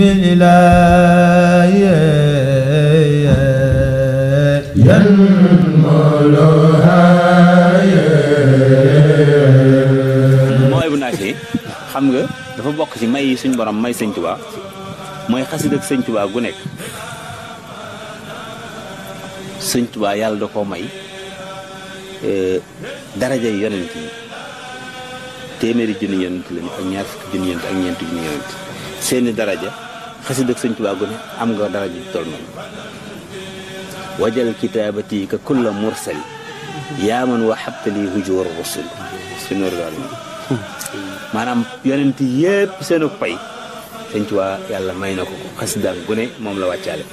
bismillah yan mooy bu naafee xam nga dafa bokk ci may yi suñ borom may sëñ Tuubaa mooy xasida ak sëñ Tuubaa gu nekk sëñ Tuubaa yàlla da koo may daraja yi yonent yi téeméeri junni yonent lañu ak ñaar fukki junni yonent ak ñeenti junni yonent seeni daraja xasida ak sëñ Tuubaa gu ne am nga daraja ju toll noonu wajal kitaabati ka kulla mursal yaa man wa xabtali hujur rusul si noor daal maanaam yonent yépp seenu pay sëñ Tuubaa yàlla may na ko xasida gu ne moom la wàccaale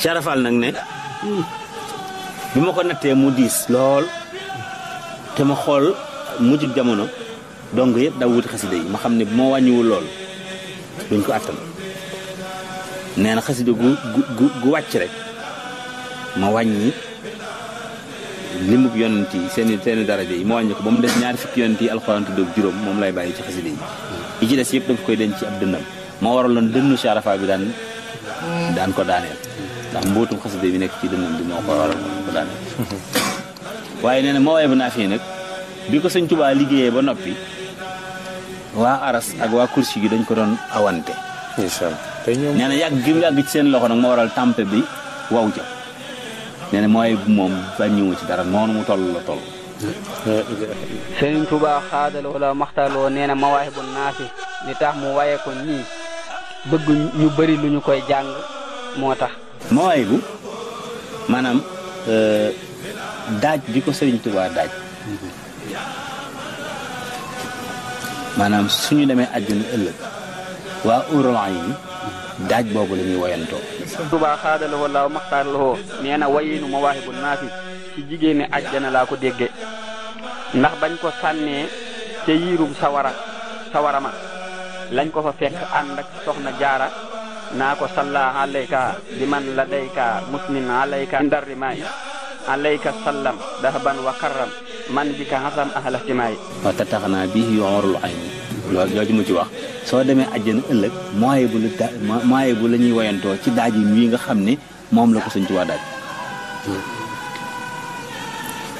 carafal nag ne bi ma ko nattee mu diis lool te ma xool mujjug jamono donc yëpp daw wuti xasida yi ma xam ne moo wàññiwul lool duñ ko àttan nee na xasida gu wàcc rek ma wàññi limub yonent yi seeni daraja yi ma wàññi ko ba mu des ñaari fukki yonent yi alxuraan tudd juróom moom lay bàyyi ci xasida yi yi ci des yëpp dafa koy denc ci ab dënnam moo waraloon dënnu Sharafa bi daan ko daaneel ndax mbootum xasida bi nekk ci dënnam bi moo ko waral ko daaneel waaye nee na moo waaye bu naa fii nag bi ko sëñ Tuubaa liggéeyee ba noppi waa aras ak waa kursi gi dañ ko doon awante nee na yàgg gi mu yàgg ci seen loxo nag moo waral tampe bi waw ja nee na mooy moom bàññiwu ci dara noonu mu toll la toll Sëriñ Tuubaa xaadaloo la maxtaloo nee na Mawaahibu Naafi li tax mu waye ko ñii bëgg ñu bëri lu ñu koy jàng moo tax Mawaahibu maanaam daaj bi ko Sëriñ Tuubaa daaj maanaam suñu demee àjjana ëllëg waa Uurul Ayni daaj boobu la ñuy woyantoo Tuubaa xaadaloo la maxtaloo nee na wayinu Mawaahibu Naafi ci jigéeni àjjana laa ko dégge ndax bañ ko sànnee ca yiirum sawara ma lañ ko fa fekk ànd ak soxna jaara naa ko salla alayka bi man ladayka musnin alayka ndarri maay alayka sallam dahaban wa karram man bi ka xasam ahlatimaay waaw te tax naa bii yoorul ay loolu jooju mu ci wax soo demee àjjana ëllëg mooy bu la ñuy woyantoo ci daaj yi mii nga xam ne moom la ko Sëñ Tuubaa daaj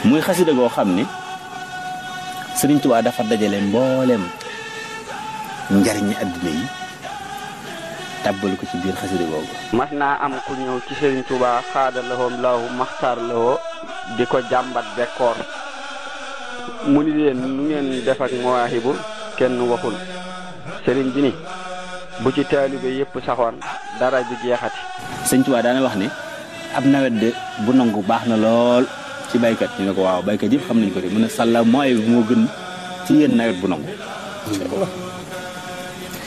muy xasida goo xam ne Sëriñ Tuubaa dafa dajale mboolem njariñi àddina yi tàbbal ko ci biir xasida googu mas naa am ku ñëw ci Sëriñ Tuubaa xaadalahoo laahu maxtaar lahoo di ko jàmbat bekkoor mu ni leen nu ngeen def ak Mawaahibu kenn waxul sëriñ bi ni bu ci taalibe yépp saxoon dara ju jeexati Sëriñ Tuubaa daana wax ne ab nawet de bu nangu baax na lool ci baykat ñu ne ko waaw baykat yëpp xam nañu ko de mu ne sàlla mooy bi moo gën ci yéen nawet bu nangu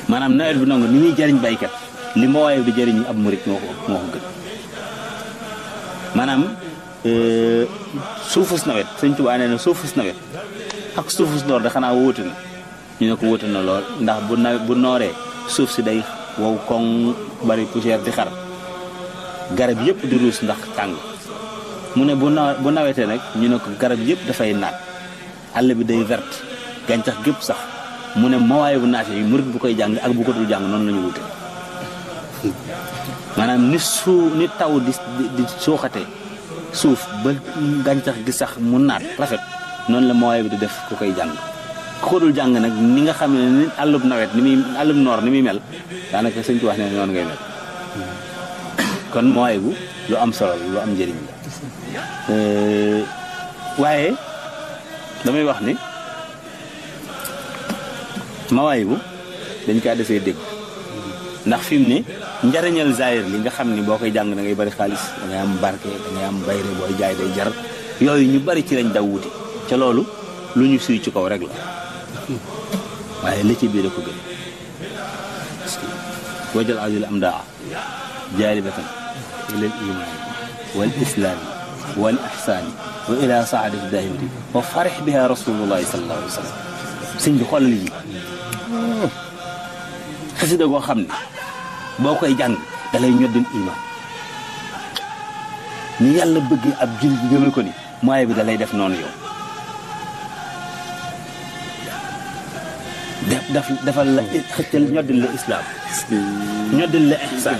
maanaam nawet bu nangu ni muy jariñ baykat li ma waaye di jariñ ab murit moo ko gën maanaam suufus nawet Sëñ Tuubaa nee na suufus nawet ak suufus noor da xanaa wóote na ñu ne ko wóote na lool ndax bu nooree suuf si day wow koŋ bari poussière di xar garab yëpp di ruus ndax tàng mu ne bu nawetee nag ñu ne ko garab yëpp dafay naat àll bi day verte gàncax gépp sax mu ne Mawaahibu Naafi yi murit bu koy jàng ak bu ko dul jàng noonu la ñu wute maanaam ni taw di suuxate suuf ba gàncax gi sax mu naat rafet noonu la Mawaahibu di def ku koy jàng ku ko dul jàng nag ni nga xam ne ni àllub nawet àllub noor ni muy mel daanaka Sëñ Tuubaa ne noonu ngay mel kon Mawaahibu lu am solo lu am njëriñ la waaye damay wax ni Mawaahibu dañ kaa desee dégg ndax fi mu ne njariñal zaahir li nga xam ni boo koy jàng da ngay bari xaalis da ngay am barke da ngay am bayre booy jaay day jar yooyu ñu bari ci lañ daw wuti ca loolu lu ñu suy ci kaw rek la waaye li ci biir a ko gën wajal azil am daa jaalibatan ilal imaani wal islaami wal ihsaani wa ila saadati daahimati wa farix biha rasulullahi sallallahu alayhi wa sallam sëñ bi xoolal yi xasida goo xam ne boo koy jàng da lay ñoddil iman ni yàlla bëggee ab jul bi gëme ko ni Mawaahibu bi da lay def noonu yow defal la xëccal ñoddil la islaam ñoddil la ihsaan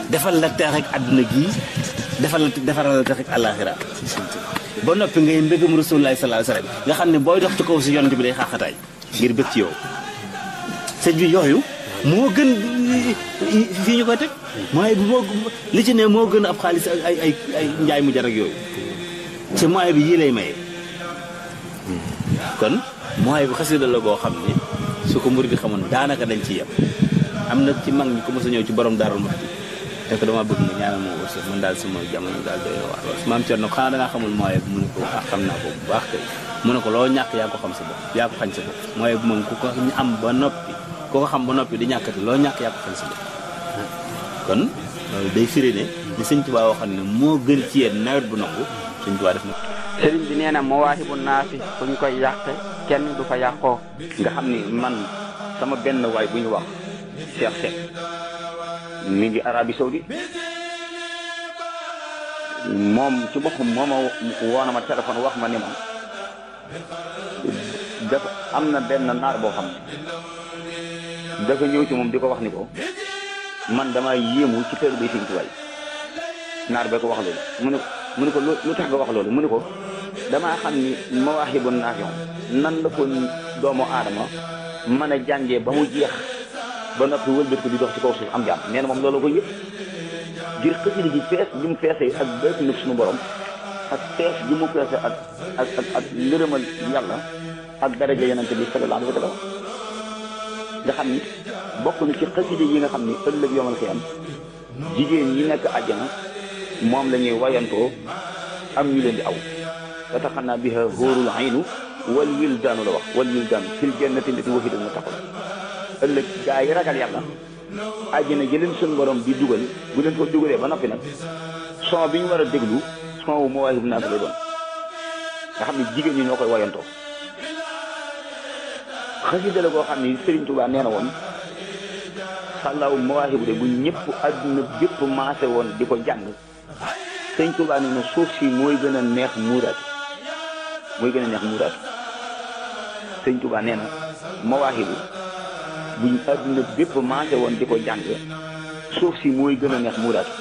defal la teex ak àdduna gii defaral la teex ak àllaaxira ba noppi ngay mbégum rasulullaahi sallallaahu alayhi wa sallam nga xam ne booy dox ci kaw si yonent bi day xaaxataay ngir bëgg ci yow sëñ bi yooyu moo gën fii ñu koy teg mooy bi moo li ci ne moo gën ab xaalis ak ay njaay mu jar ak yooyu ci mooy bi yii lay maye kon mooy bi xasida la goo xam ne su ko murid di xamoon daanaka dañ ci yem am na ci mag ñi ko mos a ñëw ci borom Daarul Muxti te ko dama bëgg nga ñaanal moo wërsëg man daal sama jamono daal doy wax maam Cerno xanaa dangaa xamul mooy bi mu ne ko xam naa ko bu baax kay mu ne ko loo ñàkk yaa ko xam sa bopp yaa ko xañ sa bopp mooy bi moom ku ko am ba noppi ku ko xam ba noppi di ñàkkati loo ñàkk yaa ko xañ sa bopp kon loolu day firi ne li sëñ Tuubaa waxoon ne moo gën ci yéen nawet bu nangu sëñ Tuubaa def na sëriñ bi nee na mawaahibu naafi fu ñu koy yàqe kenn du fa yàqoo nga xam ni man sama benn waay bu ñu wax Cheikh Seck mi ngi Arabie Saoudite moom ci boppam moo ma woona ma téléphone wax ma ni ma dafa am na benn naar boo xam ne dafa ñëw ci moom di ko wax ni ko man damaa yéemu ci tër bi Sëñ Tuubaa naar ba ko wax loolu mu ne ko lu tax nga wax loolu mu ne ko damaa xam ni mawaahibu naafi nan la ko doomu aadama mën a jàngee ba mu jeex ba noppi wëlbati ko di dox ci kaw suuf am jàmm nee na moom loolu ko yëpp ngir xasida gi fees gi mu feesee ak béykat nag suñu borom ak fees gi mu feesee ak ngërëmal yàlla ak daraja yonent bi sallallahu alayhi wa sallam nga xam ni bokk na ci xasida yi nga xam ni ëllëg yomal xiyam jigéen ñi nekk àjjana moom la ñuy wayantoo am ñu leen di aw wa taxannaa biha hóorul aynu wal wildaanu la wax wal wildaanu fil jannati allati wa'ida al-muttaquun ëllëg gaa yi ragal yàlla àjjana jëleen suñu borom di dugal bu leen ko dugalee ba noppi nag son bi ñu war a déglu son wu mawaahibu naafi lay doon nga xam ne jigéen ñi ñoo koy wayantoo xasida la koo xam ne Serigne Touba nee na woon sàllaawu mawaahibu de bu ñëpp àdduna bépp maase woon di ko jàng Serigne Touba nee na suuf si mooy gën a neex muuraatu Serigne Touba nee na mawaahibu buñ àdduna bépp maase woon di ko jàng suuf si mooy gën a neex muuraatu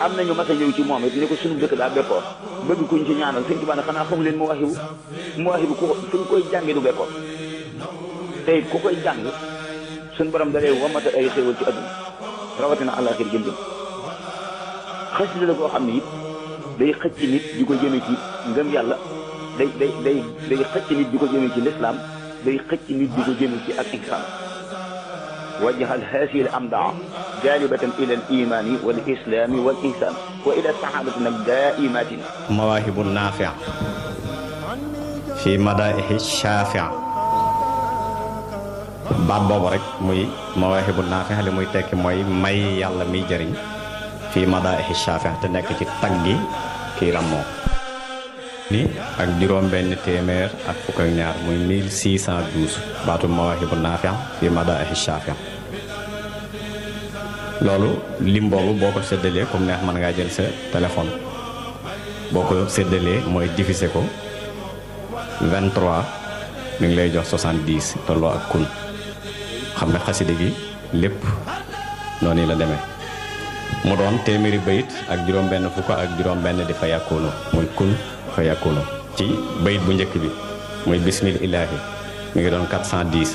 am nañu mas a ñëw ci moom it ni ko suñu dëkk daa bekkoor bëgg kuñ ci ñaanal Serigne Touba ne xanaa xamu leen mawaahibu ku fuñ koy jàngee du bekkoor tey ku koy jàng suñ borom da lay wamata ay xéewal ci àdduna rawatina àllaaxira jëm xasida la koo xam ne it day xëcc nit di ko jëme ci ngëm yàlla day xëcc nit di ko jëme ci lislaam day xëcc nit di ko jëme ci ak ihsaan wajjahal haasihi al amdaa jaalibatan ila al imaani wal islaami wal ihsaan wa ila sahabati nag daaimatin mawaahibu naafi' fi madaa'ihi shaafi' baat boobu rek muy mawaahibu naafi' li muy tekki mooy may yàlla miy jëriñ fii madaa'ihi shaafi' te nekk ci taggi kii rammoo ni ak juróom benn téeméer ak fukk ak ñaar muy 1612 baatu mawaahibu naafi' fii madaa'ihi shaafi' loolu lim boobu boo ko séddalee comme neex mën ngaa jël sa téléphone boo ko séddalee mooy diviser ko 23 mi ngi lay jox 70 tolloo ak kun xam ne xasida gi lépp noonu la demee mu doon téeméeri bayit ak juróom benn fukk ak juróom benn di fa yàkkoonu muy kun fa yàkkoonu ci bayit bu njëkk bi muy bismil ilaahi mi ngi doon 410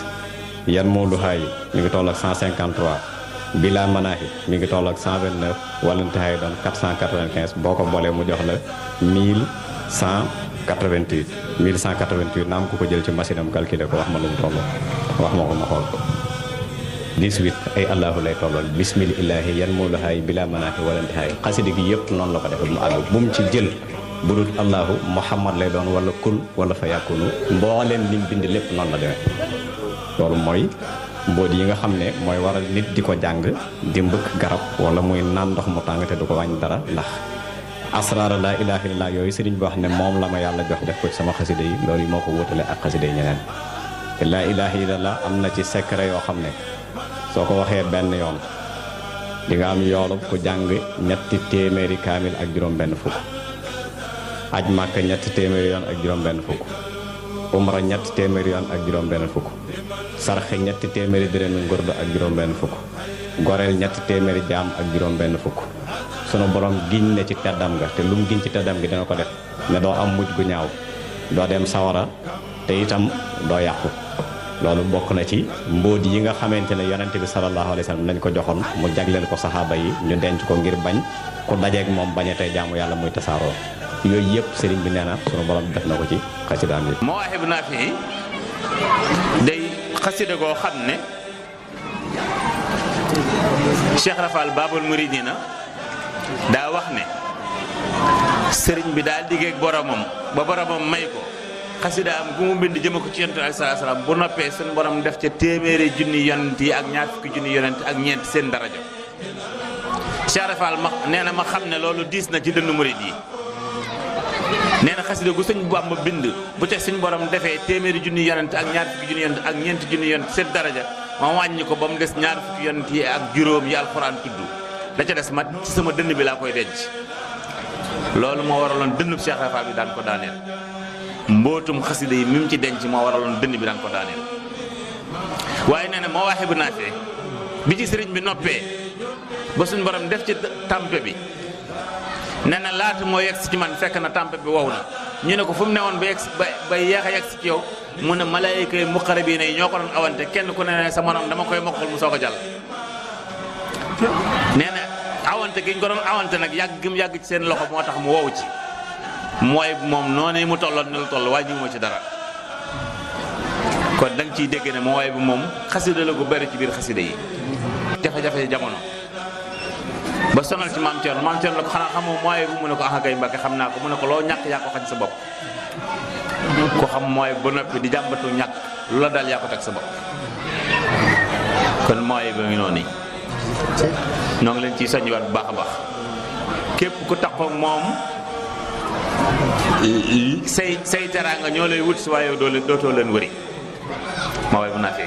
yan moo luxaayi mi ngi toll ak 153 bila manaahi mi ngi toll ak 129 walantahay doon 495 boo ko boolee mu jox la 1188 naam ku ko jël ci machine am calculer ko wax ma lu mu toll wax ma ko ma xool ko 18 ay allahu lay tollool bismil ilaahi yan moo lahaay bila manaahi walantahay xasida gi yëpp noonu la ko defee mu àgg bu mu ci jël bu dul allahu muhammad lay doon wala kun wala fa yàkkunu mbooleem lim bind lépp noonu la demee loolu mooy mbóot yi nga xam ne mooy waral nit di ko jàng di mbëkk garab wala muy naan ndox mu tàng te du ko wàññi dara ndax asraara laa ilaaha illallaah yooyu sëriñ bi wax ne moom la ma yàlla jox def ko ci sama xasida yi loolu yi moo ko wóotale ak xasida yi ñeneen te laa ilaaha illallaah am na ci secret yoo xam ne soo ko waxee benn yoon di nga am yoolu ku jàng 3 téeméeri kaamil ak juróom benn fukk aj màkk 3 téeméeri yoon ak juróom benn fukk umra ñetti téeméeri yoon ak juróom-benn fukk sarxe ñetti téeméeri dërëmi ngurdu ak juróom-benn fukk goreel ñetti téeméeri jaam ak juróom-benn fukk sunu borom giñ ne ci teddam nga te lu mu giñ ci teddam gi dina ko def ne doo am mujj gu ñaaw doo dem sawara te itam doo yàqu loolu bokk na ci mbóot yi nga xamante ne yonente bi sallallahu alayhi wa sallam nañ ko joxoon mu jagleel ko saxaaba yi ñu denc ko ngir bañ ku dajeeg moom bañ a tey jaamu yàlla muy tasaaroo yooyu yëpp sëriñ bi nee na sunu borom def na ko ci xasidaam yi. Mawaahibu Naafi day xasida goo xam ne Cheikh Rafal Babul Muridina daa wax ne sëriñ bi daa diggeeg boromam ba boromam may ko xasida am gu mu bind jëme ko ci yonent bi sallallahu alayhi wasallam bu noppee suñu borom def ca téeméeri junni yonent yi ak ñaar fukki junni yonent ak ñeent seen daraja. Cheikh Rafal nee na ma xam ne loolu diis na ci dënnu murid yi nee na xasida gu sëñ Bamba bind bu te suñu borom defee téeméeri junni yonent ak ñaar fukki junni yonent ak ñeent junni yonent seen daraja ma wàññi ko ba mu des ñaar fukki yonent yi ak juróom yi alxuraan tudd da ca des ma ci sama dënn bi laa koy denc. loolu moo waraloon dënnub Cheikh Rafal bi daan ko daaneel mbootum xasida yi mi mu ci denc moo waraloon dënn bi daan ko daaneel waaye nee na Mawaahibu Naafi bi ci sëriñ bi noppee ba suñu borom def ci tampe bi nee na laata moo yegg si ci man fekk na tampe bi wow na ñu ne ko fu mu newoon ba yegg ba yeex a yegg si ci yow mu ne malaayika yi muqarrabiina yi ñoo ko doon awante kenn ku ne sa morom dama koy mokkal mu soog a jàll. nee na awante gi ñu ko doon awante nag yàgg gi mu yàgg ci seen loxo moo tax mu wow ci mooy moom noonu mu tolloon ni lu toll waaye ñu moo ci dara kon da nga ciy dégg ne mooy bu moom xasida la gu bari ci biir xasida yi jafe-jafe jamono ba sonal ci maam Thierno la ko xanaa xamoo mooy bu mu ne ko ah kay Mbàkke xam naa ko mu ne ko loo ñàkk yaa ko xañ sa bopp ko xam mooy ba noppi di jàmbatu ñàkk lu la daal yaa ko teg sa bopp kon mooy ba ngi noonu ñoo ngi leen ciy soññiwaat bu baax a baax képp ku taxaw moom say teraanga ñoo lay wut si waaye dootoo leen wëri Mawaahibu Naafi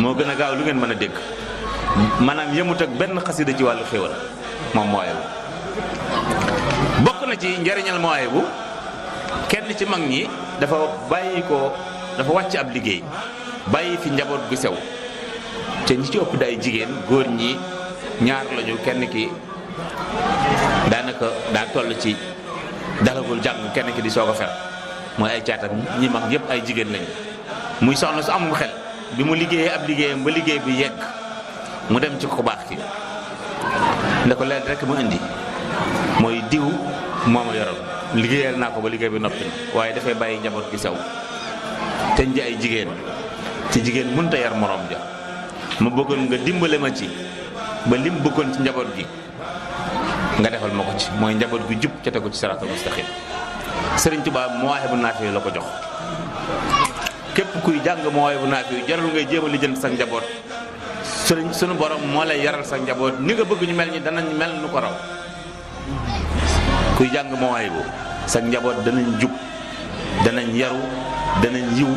moo gën a gaaw lu ngeen mën a dégg maanaam yemut ak benn xasida ci wàllu xéwal moom Mawaahibu bokk na ci njariñal Mawaahibu kenn ci mag ñi dafa wàcc ab liggéey bàyyi fi njaboot gu sew te ñi ci ëpp day jigéen góor ñi ñaar lañu kenn ki daanaka daa toll ci dalagul jàng kenn ki di soog a fer mooy ay caatam ñi mag yëpp ay jigéen lañu muy soxna su amul xel bi mu liggéeyee ab liggéeyam ba liggéey bi yegg mu dem ci ko baax ki nda ko leen rek ma indi mooy diw moo ma yoral liggéeyal naa ko ba liggéey bi noppi waaye dafay bàyyi njaboot gi sew te ji ay jigéen te jigéen mënut a yar morom ja ma bëggoon nga dimbale ma ci ba lim bëggoon ci njaboot gi nga defal ma ko ci mooy njaboot gi jub ca tegu ci siraatal mustaqim Sëriñ Tuubaa Mawaahibu Naafi la ko jox képp kuy jàng Mawaahibu Naafi jarul ngay jéem a lijjanti sa njaboot sunu borom moo lay yaral sa njaboot ni nga bëgg ñu mel ñi danañ mel nu ko raw kuy jàng Mawaahibu sa njaboot danañ jub danañ yaru danañ yiw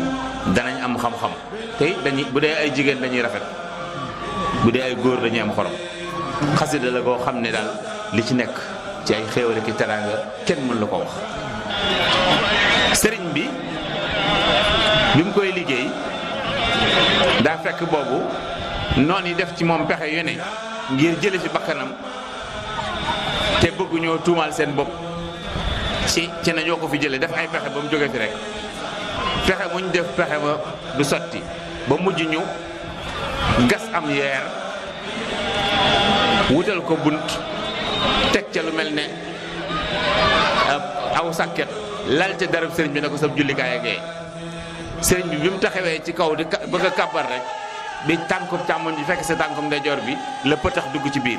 danañ am xam-xam te dañuy bu dee ay jigéen dañuy rafet bu dee ay góor dañuy am xorom xasida la koo xam ne daal li ci nekk ci ay xéewal ki teraanga kenn mën la ko wax. sëriñ bi mu koy liggéey daa fekk boobu noon yi def ci moom pexe yu ne ngir jële fi bakkanam te bëgg ñoo tuumaal seen bopp ci ne ñoo ko fi jële def ay pexe ba mu jóge fi rek pexe muñ def pexe ba du sotti ba mujj ñu gas am yeer wutal ko bunt teg ca lu mel ne aw sàkket lal ca darab sëriñ bi ne ko sab jullikaay ak sëriñ bi mu taxawee ci kaw di bëgg a kàbbar rek bi tànkum càmmoñ bi fekk sa tànkum ndeyjoor bi la pëtax dugg ci biir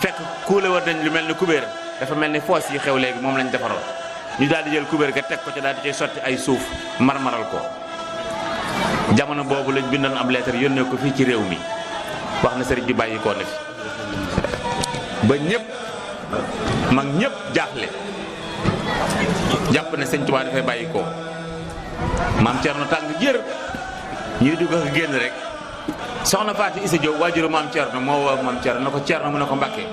fekk kuule war nañ lu mel ne kubéer dafa mel ni foos yi xew léegi moom lañ defaroon ñu daal di jël kubéer ga teg ko ca daal di cay sotti ay suuf marmaral ko jamono boobu lañ bindoon ab lettre yónnee ko fii ci réew mi wax na sëriñ bi bàyyi koo na fi ba ñëpp mag ñëpp jaaxle jàpp ne sëñ Tuubaa dafay bàyyi koo maam Thierno tàng jër ñuy dugg ak génn rek soxna Faati Isa Jóob waajuru maam Thierno moo woo maam Thierno na ko Thierno mu ne ko Mbàkke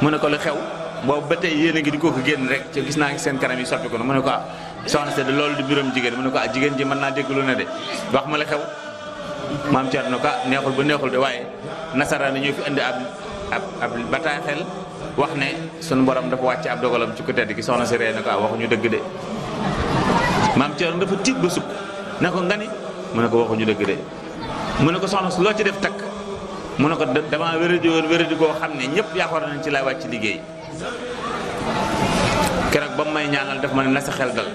mu ne ko lu xew boobu ba tey yéen a ngi di ko génn rek ca gis naa ngi seen kanam yi soppi ko mu ne ko soxna si de loolu di mbiram jigéen mu ne ko ah jigéen ji mën naa dégg lu ne de wax ma la xew maam Thierno ko neexul ba neexul de waaye nasaraan ñoo fi indi ab bataaxel wax ne sunu borom dafa wàcc ab dogalam ci ko tedd gi soxna si ree ne ko waxuñu dëgg de maam Thierno dafa tiit ba sukk ne ko nga ni mu ne ko waxuñu dëgg de mu ne ko soxna si loo ci def takk mu ne ko damaa wéradi woon wéradi koo xam ne ñëpp yaakaar nañ ci laay wàcc liggéey keroog ba mu may ñaanal daf ma ne na sa xel dal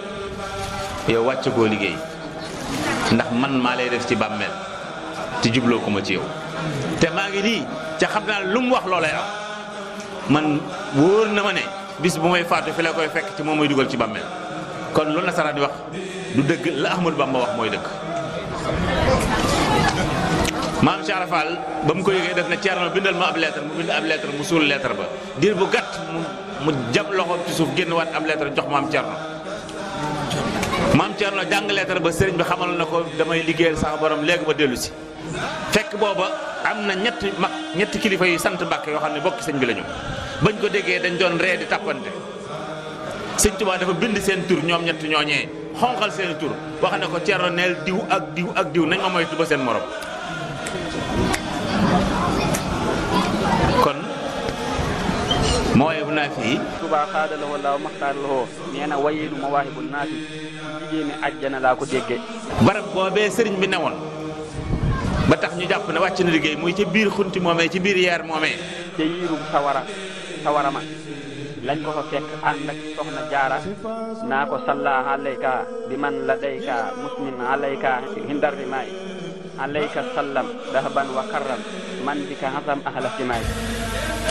yow wàcc koo liggéey ndax man maa lay def ci bàmmeel te jubloo ko ma ci yow te maa ngi nii ca xam naa lu mu wax loolay am man wóor na ma ne bis bu may faatu fi la koy fekk ci moom may dugal ci bàmmeel kon lu nasaraan di wax du dëgg la Ahmadou Bamba wax mooy dëgg maam Cheikh Rafal ba mu ko yëgee def na Thierno bindal ma ab lettre mu bind ab lettre mu suul lettre ba diir bu gàtt mu jam loxoom ci suuf génn waat ab lettre jox maam Thierno jàng lettre ba sëriñ bi xamal na ko damay liggéeyal sama borom léegi ba dellu si fekk booba am na ñetti kilifa yu sant Mbàkke yoo xam ne bokki sëñ bi la ñu bañ ko déggee dañ doon ree di tàppante sëñ Tuubaa dafa bind seen tur ñoom ñett ñooñee xonqal seen tur wax ne ko Thierno neel diw ak diw ak diw nañ ma moytu ba seen morom kon mooy bu naa fii Tuubaa xaadala wala maxtaar la woo nee na wayilu mawaahibun naafi ci jigéeni àjjana laa ko déggee barab boobee sëriñ bi newoon ba tax ñu jàpp ne wàcc na liggéey muy ci biir xunti moomee ci biir yeer moomee te yiirum sawara ma lañ ko fa fekk ànd ak soxna jaara naa ko salla alayka bi man ladayka musmin alayka hindarri maay alayka sallam dahaban wa karram man bi ka xasam ahla si maay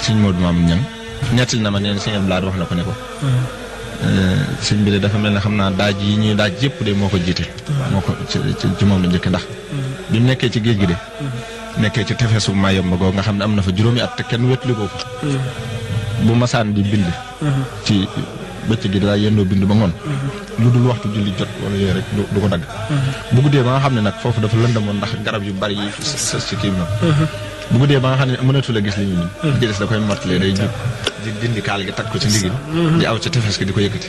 sëñ Modou Mamoune Niang ñettil na ma neen sëñ Abdoulaye wax na ko ne ko sëñ bi de dafa mel ne xam naa daaj yi ñuy daaj yëpp de moo ko jiite moo ko ci moom la njëkk ndax bi mu nekkee ci géej gi de nekkee ci tefesu Mayomba googu nga xam ne am na fa juróomi at te kenn wetli ko fa bu masaan di bind ci bëccëg gi daa yendoo bind ba ngoon lu dul waxtu julli jot wala yooyu rek du ko dagg bu guddee ba nga xam ne nag foofu dafa lëndamoon ndax garab yu bari yi sës ci kii noonu bu guddee ba nga xam ne mënatu la gis li ñu nim jëles da koy mottalee day jub di dindi kaal gi tag ko ci ndigil di aw ca tefes gi di ko yëkkati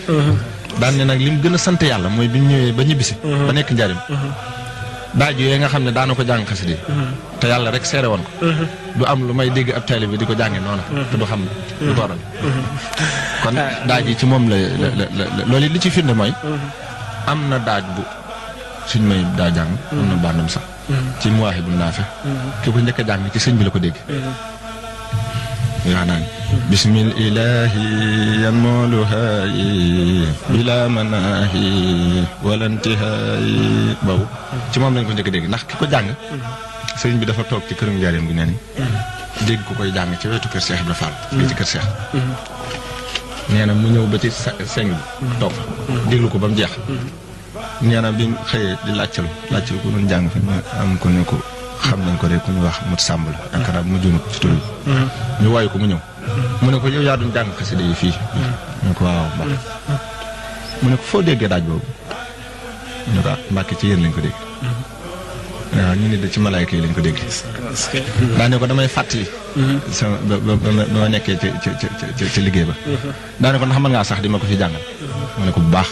daan ne nag li mu gën a sant yàlla mooy bi ñu ñëwee ba ñibbisi ba nekk njaarim daaj yooyu nga xam ne daana ko jàng xasida te yàlla rek seere woon ko du am lu may dégg ab taalibe bi di ko jàngee noonu te du xam lu ko waral kon daaj yi ci moom la loolu li ci firnde mooy am na daaj bu suñ may daa jàng am na bandam sax ci Mawaahibu Naafi ki ko njëkk a jàng ci sëñ bi la ko dégg yaa naan bismil ilaahi yan mooluhaayi bila manaahi walantihaayi boobu ci moom lañ ko njëkk a dégg ndax ki ko jàng sëriñ bi dafa toog ci këram njaareem gi nee ni dégg ku koy jàng ci wetu kër Cheikh Ibra Fall fii ci kër Cheikh nee na mu ñëw ba ci seng bi toog déglu ko ba mu jeex nee na bi mu xëyee di laajtalu ko doon jàng fi am ko ne ko xam nañ ko de ku ñu wax mut sàmb la yaakaar mu junu ci tur bi ñu waayu ko mu ñëw mu ne ko yow yaa doon jàng xasida yi fii mu ne ko waaw baax mu ne ko foo déggee daaj boobu ñu ko Mbàkke ci yéen lañ ko dégg waaw ñu ne de ci malaayka yi lañ ko dégg daane ko damay fàttali sama ba ma nekkee ci liggéey ba daane ko ndax mën ngaa sax di ma ko fi jàngal mu ne ko bu baax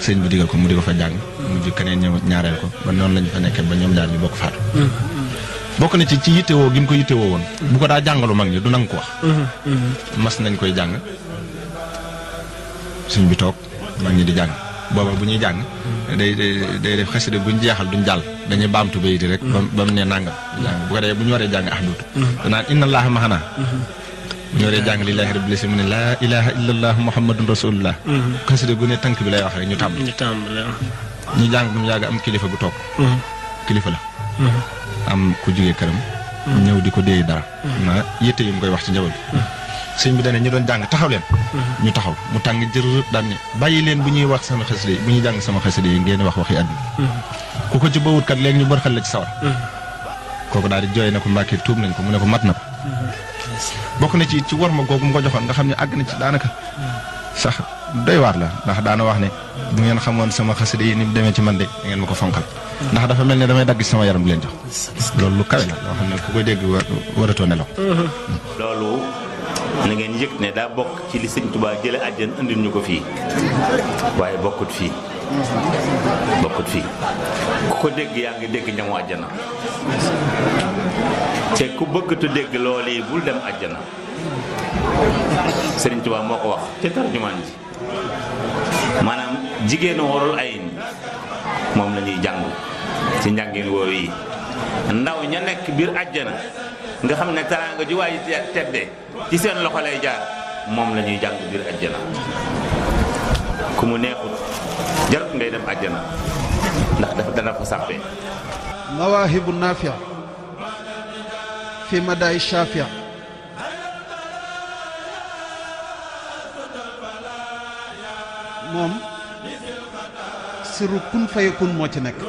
sëñ bi digal ko mu di ko fa jàng mujj keneen ñëw ñaareel ko ba noonu lañ fa nekkee ba ñoom ñaar ñu bokk faatu bokk na ci yittewoo gi mu ko yittewoo woon bu ko daa jàngalu mag ñi du nangu ko wax mas nañ koy jàng sëñ bi toog mag ñi di jàng booba bu ñuy jàng day def xasida buñ jeexal duñ jàll dañuy baamtu bayiti rek ba mu ne nangam jàng bu ko dee bu ñu waree jàng ahdut danaan inna allaha maxanaa bu ñu waree jàng lillaahi rabbil alamin mu ne laa ilaha illa allah muhammadun rasulullah xasida gu ne tànk bi lay wax rek ñu tàmbali ñu jàng bu mu yàgg am kilifa gu toog kilifa la am ku jógee këram ñëw di ko déey dara na yétte yi mu koy wax ci njaboot sëñ bi dane ñu doon jàng taxaw leen ñu taxaw mu tàng jër daan ne bàyyi leen bu ñuy wax sama xasida yi bu ñuy jàng sama xasida yi ngeen wax waxi àdduna ku ko ci bawut kat léegi ñu bërxal la ci sawar kooku daal di jooy na ko Mbàkke tuub nañ ko mu ne ko mat na ko bokk na ci war ma googu mu ko joxoon nga xam ne àgg na ci daanaka sax doy waar la ndax daana wax ne bu ngeen xamoon sama xasida yi ni mu demee ci man de da ngeen ma ko fonkal ndax dafa mel ne damay dagg ci sama yaram di leen jox loolu lu kawe la loo xam ne ku koy dégg waratoo nelaw loolu na ngeen yëg ne daa bokk ci li sëñ Tuubaa jële àjjana andil ñu ko fii waaye bokkut fii ku ko dégg yaa ngi dégg ñamu àjjana te ku bëggatu dégg loolu yi bul dem àjjana sëriñ Tuubaa moo ko wax ci tarjumaan ji maanaam jigéenu warul ay moom la ñuy jàng ci njàngin woowu yi ndaw ña nekk biir àjjana nga xam ne teraanga ju waay tedde ci seen loxo lay jaar moom la ñuy jàng biir àjjana ku mu neexut jarut ngay dem àjjana ndax dafa dana fa sàppee mawaahibu naafia fi madaay shafia moom sirru kun fayakun moo ci nekk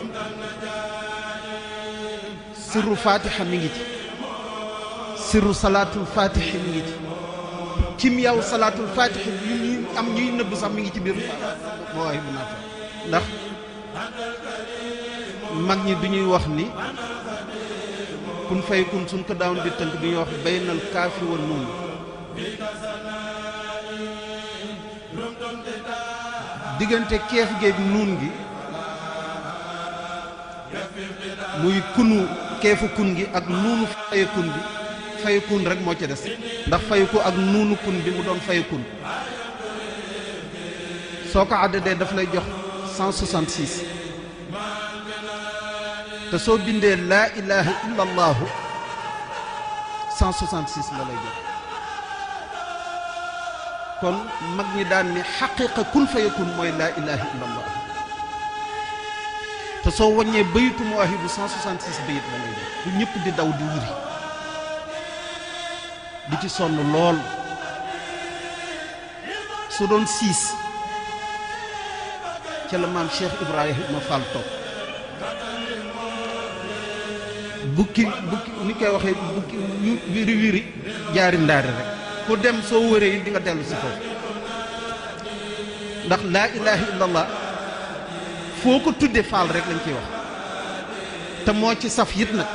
sirru fatiha mi ngi ci sirru salaatul fatiha mi ngi ci cim yow salaatul fatiha yu ñuy am ñuy nëbb sax mi ngi ci biir mawaahibu naafia ndax mag ñi du ñuy wax ni kun fayakun suñ ko daawoon di tënk du ñuy wax baynal kaafi wa nuun diggante keef géeg nuun gi muy kunu keefu kun gi ak nuunu fayakun bi fayakun rek moo ci des ndax fayaku ak nuunu kun bi mu doon fayakun soo ko àddadee daf lay jox 166 te soo bindee laa ilaha illa allahu 166 la lay jox kon mag ñi daan ni xaqiqa kun fayakun mooy laa ilaha illa allah te soo wàññee bayitu mawaahibu 166 bayit la lay jox du ñëpp di daw di wuri di ci sonn lool su doon 6 ca la maam Cheikh Ibrahima Fall toog bukki ni koy waxee bukki wiri wiri jaari ndaari rek ku dem soo wëree yi di nga dellu si foofu ndax laa ilaha illallah foo ko tudde faal rek lañ ciy wax te moo ci saf yit nag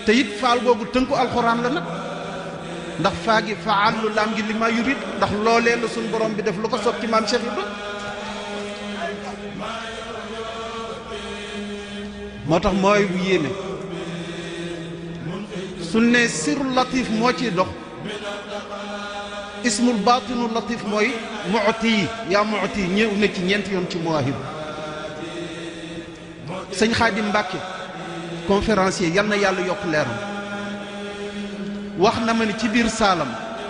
te it faal googu tënku alxuraan la nag ndax faa gi faallu laam gi li ma yurit ndax loolee la suñ borom bi def lu ko soob ci maam Cheikh Ibra moo tax mooy bu yéeme suñ ne sirru latif moo ciy dox ismul baatinu latif mooy mu'ti yi yaa mu'ti yi ñëw na ci ñeenti yoon ci mawaahib sëñ Xaadim Mbàkke conférencier yal na yàlla yokk leeram wax na ma ni ci biir saalam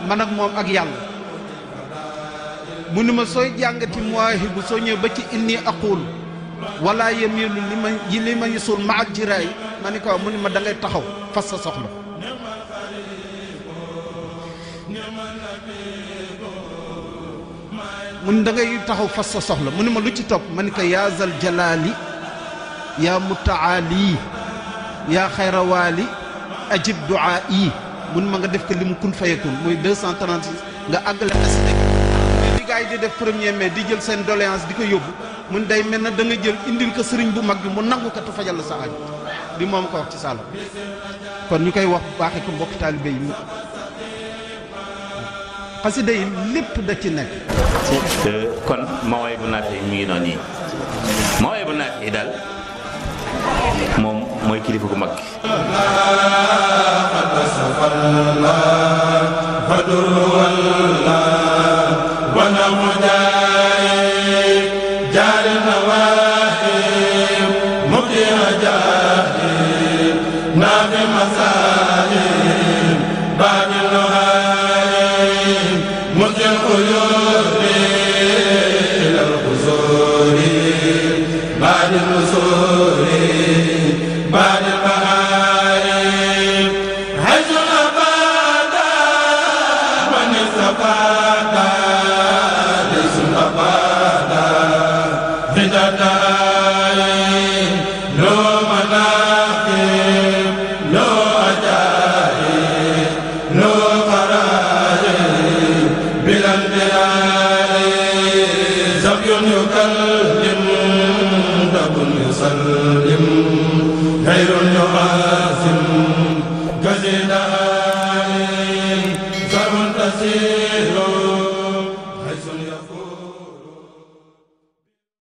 man ak moom ak yàlla mu ni ma sooy jàngati mawaahibu soo ñëw ba ci inni aqul wala yamilu li ma yisul ma ak jiraay ma ni ko mu ni ma da ngay taxaw fas sa soxla mu ni da ngay taxaw fas sa soxla mu ni ma lu ci topp ma ni ko yaa zal jalaali yaa mutaali yaa xayrawaali ajib duaa yi mun ma nga def ko li mu kun fayakun muy 236 nga àggale xasida li gars yi di def 1er mai di jël seen doléance di ko yóbbu mun day mel na da nga jël indil ko sëriñ bu mag bi mu nangu ko te fajal la sa aju bi moom ko wax ci sàll kon ñu koy wax baaxee ko mbokk taalibe yi xasida yi lépp da ci nekk kon Mawahibou Nafi mi ngi noonu yi Mawahibou Nafi daal moom mooy kilifa gu mag gi خير